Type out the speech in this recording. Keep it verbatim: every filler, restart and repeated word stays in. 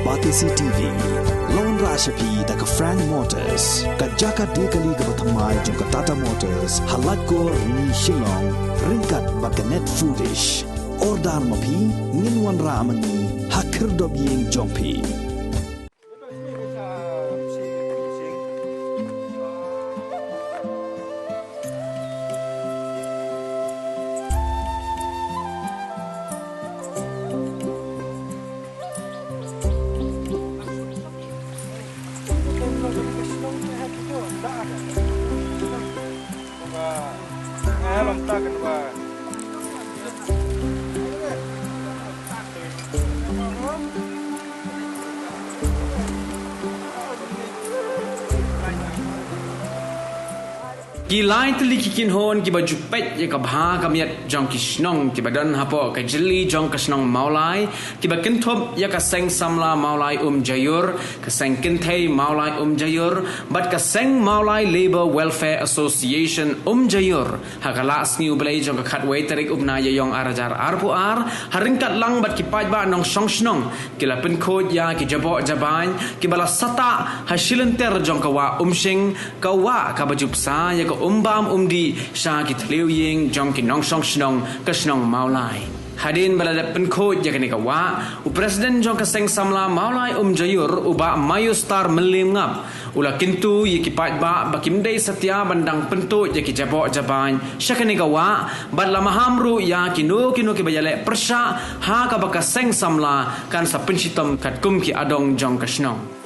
Batesi T V, la wanrah sha phi da ka Frank Motors, ka jaka die kali kaba thymmai jong ka Tata Motors, ha Laitkor, Rni, Shillong, ryngkat bad ka Net Foodish. Order ma phi, ngin wanrah ma ngi ha khyrdop ïing jong phi. Ki lai tylli ki kynhun kiba ju peit ïa ka bha ka miat jong ki shnong kiba don hapoh ka jylli jong ka shnong Mawlai, kiba kynthup ïa ka Seng Samla Mawlai Umjaiur, ka Seng Kynthei Mawlai Umjaiur, bad ka Seng Mawlai Labour Welfare Association Umjaiur, ha ka Lah Sngi U Blei jong ka khatwei tarik u bnai Ïaiong ar hajar arphew ar, ha ryngkat lang bad ki paidbah nongshong shnong, ki la pynkhuid ïa ki jaboh jabain kiba la satah ha shilynter jong ka Wah Umshing, ka wah kaba ju bsa ïa ka umbam umdih sha ki thliew ïing jong ki nongshong shnong ka shnong Mawlai. Hadien ba la dep pynkhuid ïa kane ka wah, u President jong ka Seng Samla Mawlai Umjaiur, u Bah Mayustar Mylliem Ngap, u la kyntu ïa ki paidbah ba kim dei satia ban dang pyntuid ïa ki jaboh jabain sha kane ka wah, bad la maham ruh ïa kino kino kiba ïaleh pyrshah ha kaba ka Seng Samla kan sa pynshitom katkum ki adong jong ka shnong.